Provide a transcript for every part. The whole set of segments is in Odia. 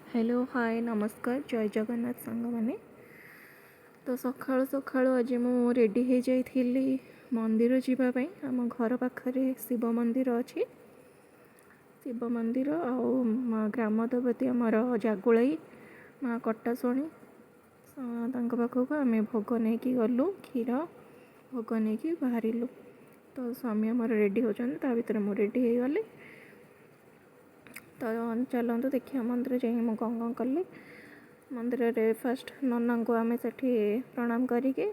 ହ୍ୟାଲୋ, ହାଏ, ନମସ୍କାର, ଜୟ ଜଗନ୍ନାଥ ସାଙ୍ଗମାନେ। ତ ସକାଳୁ ସକାଳୁ ଆଜି ମୁଁ ରେଡ଼ି ହେଇଯାଇଥିଲି ମନ୍ଦିର ଯିବା ପାଇଁ। ଆମ ଘର ପାଖରେ ଶିବ ମନ୍ଦିର ଅଛି। ଶିବ ମନ୍ଦିର ଆଉ ମା ଗ୍ରାମ ଦେବତୀ ଆମର ଜାଗୁଳେଇ ମା କଟାଶୁଣୀ, ତାଙ୍କ ପାଖକୁ ଆମେ ଭୋଗ ନେଇକି ଗଲୁ। କ୍ଷୀର ଭୋଗ ନେଇକି ବାହାରିଲୁ। ତ ସ୍ୱାମୀ ଆମର ରେଡ଼ି ହେଉଛନ୍ତି, ତା ଭିତରେ ମୁଁ ରେଡ଼ି ହେଇଗଲି। ତ ଚାଲନ୍ତୁ ଦେଖିବା, ମନ୍ଦିର ଯାଇକି ମୁଁ କ'ଣ କ'ଣ କଲି। ମନ୍ଦିରରେ ଫାଷ୍ଟ ନନାଙ୍କୁ ଆମେ ସେଠି ପ୍ରଣାମ କରିକି,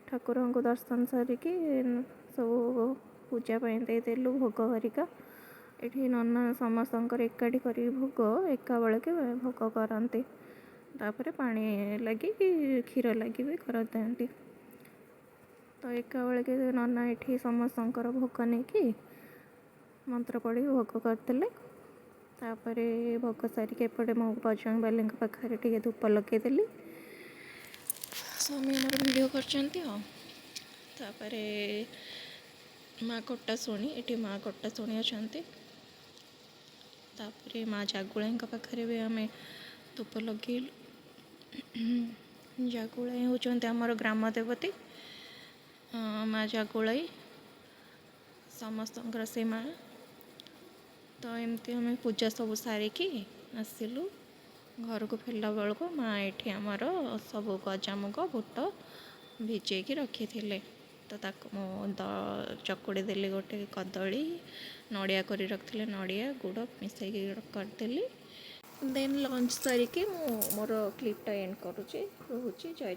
ଠାକୁରଙ୍କୁ ଦର୍ଶନ ସାରିକି ସବୁ ପୂଜା ପାଇଁ ଦେଇଦେଲୁ ଭୋଗ ହେରିକା। ଏଠି ନନା ସମସ୍ତଙ୍କର ଏକାଠି କରିକି ଭୋଗ, ଏକା ବେଳକେ ଭୋଗ କରନ୍ତି। ତାପରେ ପାଣି ଲାଗି, କ୍ଷୀର ଲାଗି ବି କରିଦିଅନ୍ତି। ତ ଏକା ବେଳକେ ନନା ଏଠି ସମସ୍ତଙ୍କର ଭୋଗ ନେଇକି ମନ୍ତ୍ର ପଢ଼ିକି ଭୋଗ କରିଦେଲେ। ତାପରେ ଭୋଗ ସାରିକି ଏପଟେ ମୁଁ ବଜରଙ୍ଗବାଲିଙ୍କ ପାଖରେ ଟିକେ ଧୂପ ଲଗେଇଦେଲି। ସ୍ୱାମୀ ଆମର ଭିଡ଼ିଓ କରିଛନ୍ତି। ଆଉ ତାପରେ ମା କଟାଶୁଣୀ, ଏଠି ମା କଟାଶୁଣୀ ଅଛନ୍ତି। ତାପରେ ମା ଜାଗୁଳାଇଙ୍କ ପାଖରେ ବି ଆମେ ଧୂପ ଲଗେଇଲୁ। ଜାଗୁଳାଇ ହେଉଛନ୍ତି ଆମର ଗ୍ରାମ ଦେବତୀ। ମା ଜାଗୁଳାଇ ସମସ୍ତଙ୍କର ସେ ମା। ତ ଏମିତି ଆମେ ପୂଜା ସବୁ ସାରିକି ଆସିଲୁ। ଘରକୁ ଫେରିଲା ବେଳକୁ ମା ଏଠି ଆମର ସବୁ ଗଜାମୁଗ, ବୁଟ ଭିଜେଇକି ରଖିଥିଲେ। ତ ତାକୁ ମୁଁ ଚକୁଡ଼ି ଦେଲି। ଗୋଟେ କଦଳୀ, ନଡ଼ିଆ କରି ରଖିଥିଲେ, ନଡ଼ିଆ ଗୁଡ଼ ମିଶାଇକି କରିଦେଲି। ଦେନ୍ ଲଞ୍ଚ ସାରିକି ମୁଁ ମୋର କ୍ଲିପ୍ଟା ଏଣ୍ଡ କରୁଛି। ରହୁଛି, ଜୟ।